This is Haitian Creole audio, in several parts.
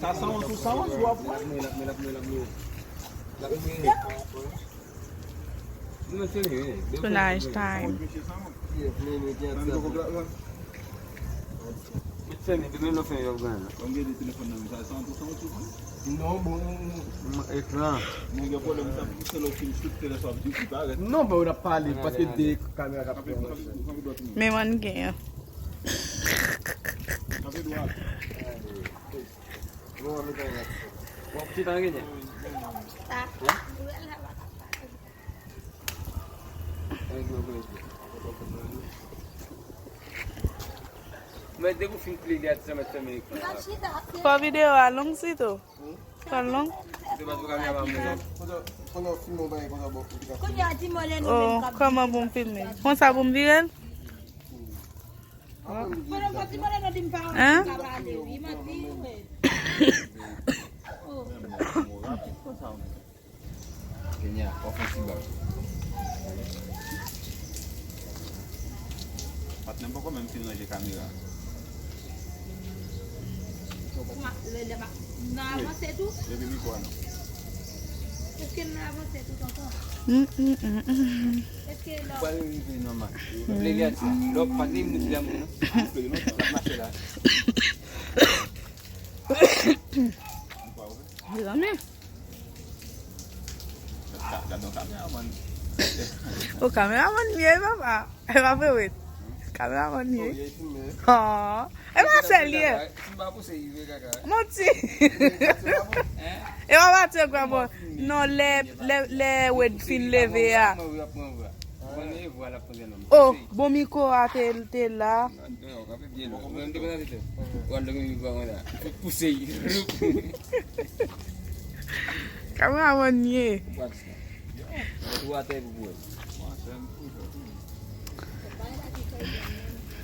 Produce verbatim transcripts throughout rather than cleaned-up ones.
Sa sanwont ou sanwont, w ap wè. Too nice time. Non, bon, ekran. Mwen gen pwoblèm sa, se lè w fin shoot telè sa, w ap di ki parèt. Non, bon, n ap pale, paske de kamera k ap pran. Men mwen gen. Bon, ti tan genyen. Mwen, depi w fin plede a, ti mèt fèmen ekran an. Fò videyo a long sitou. Fò l long. Oh, kòman pou m filme? Konsa pou m vire l? Hein? Kenya, w ap fè ti bal. Patnè m poko menm fin ranje kamera. Nan avanse tou? Leve mikwo a non. Èske n nan avanse tou tonton? Mm, mm, mm, mm. Èske lè w pral rive nòmal. Lè w pa gen moun ki la moun non. L ap mache la. Mezanmi. Gad yon kameramann. O, kameramann m ye, papa. E pa vre, wi. Kameramann m ye. Oh, e pa sèl ye. Manti. E pa pati, granmò. Non, lè, lè, lè Wade fin leve a. Oh, bon, mikwo a te, te la. Pouse. Kameramann ye.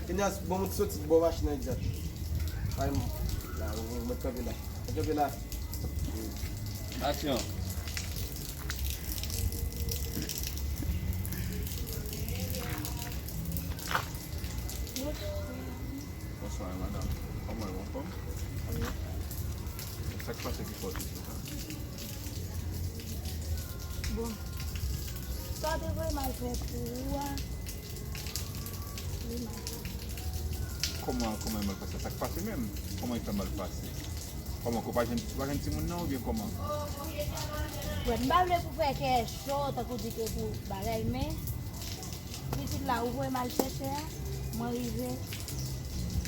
Ignace, bon, mwen soti bò machin nan, Ignace. Ay, la, mwen kanpe la. Mwen kanpe la. Aksyon. Bonswa, madanm. Kòman w ye, anfòm? Sa k pase ki fè w te sou sa? Bon. Sa w te voye m al fè pou ou a, li mal. Kòman, kòman e mal pase? Sa k pase menm? Kòman e fè mal pase? Kòman, ko pa jwenn, pa jwenn timoun nan oubyen kòman? Wè, m pa vle pou fè kè cho, tankou di ke pou bagay, men pitit la, ou voye m al chèche a, mwen rive,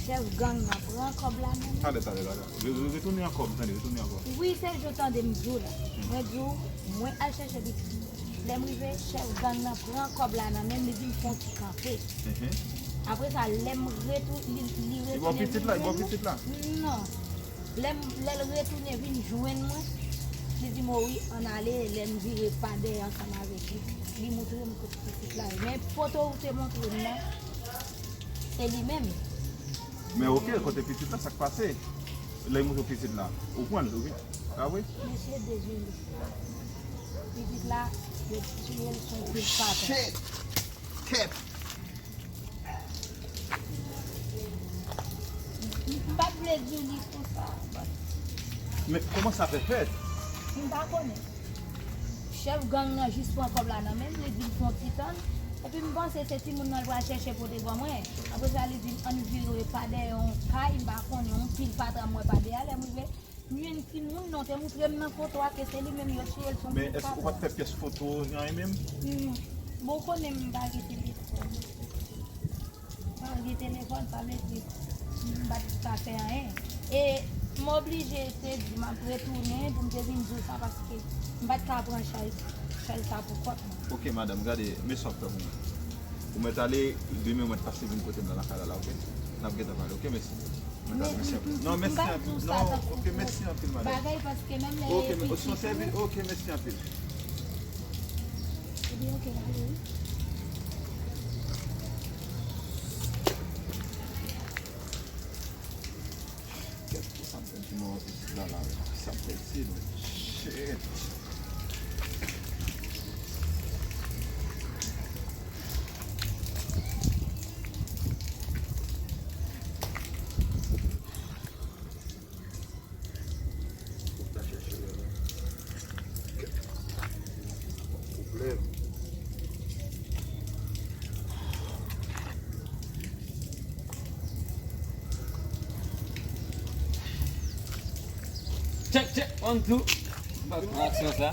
chèf gang nan pran kòb la nan men m. Talè, talè, talè. Re-, re-, retounen ankò, m tande, retounen ankò. Wi, se jan w tande m di w la. Mwen di w, mwen al chèche pitit. Lè m rive, chèf gang nan pran kòb la nan men m, li di m fè yon ti kanpe. Apre sa, lè m retou-, li, li retounen vin jwenn mwen. Li ba w pitit la, li ba w pitit la? Non. Lè m, lè l retounen vin jwenn mwen, li di m, o wi, ann ale, lè m vire pa dèyè ansanm avèk li. Li montre m kot pitit la ye. Men foto ou te montre m nan, se li menm. Men oke, kote pitit la, sa k pase? Lè l montre w pitit la, ou pran l, ou vin. A wi? Mesye dezole. Pitit la, yo tiye l sou pil patè. Shit! Kèt! M pa t vle di w li konsa, but. Men kòman sa fè fèt? M pa konnen. Chèf gang nan jis pran kòb la nan men m, li di m fè yon ti tann. Epi m panse se timoun nan l pral chèche pote ban mwen. Apre sa, li di m ann vire pa dèyè yon kay, m pa konnen, yon pil fatra m wè pa dèyè a. Lè m rive, m jwenn timoun nan te montre m nan foto a ke se li menm yo tiye l sou pil fatra. Men èske ou pa t fè pyès foto ni anyen menm? Hmm. Bon, ou konnen m pa gen telefòn. Pa gen telefòn, sa vle di m pa t ka fè anyen. E m oblije te di m ap retounen pou m te vin di w sa, paske m pa t ka pran chay, chay sa pou kont mwen. Oke, madanm, gade, men sa w ap fè pou mwen. Ou mèt ale, demen ou mèt pase vin kote m nan lakay la, la, oke? N ap gentan pale, oke? Mèsi. Mèt ale, mèsi anpil. Non, mèsi anpil. Non, oke, mèsi anpil, madanm. Bagay, paske menm lè... Oke, mèsi anpil. Ebyen, oke, ale wi. Kèt, sa m fè ti mò pitit la la, sa m fè ti, shit. Check, check, one, two. Bon, aksyon sa.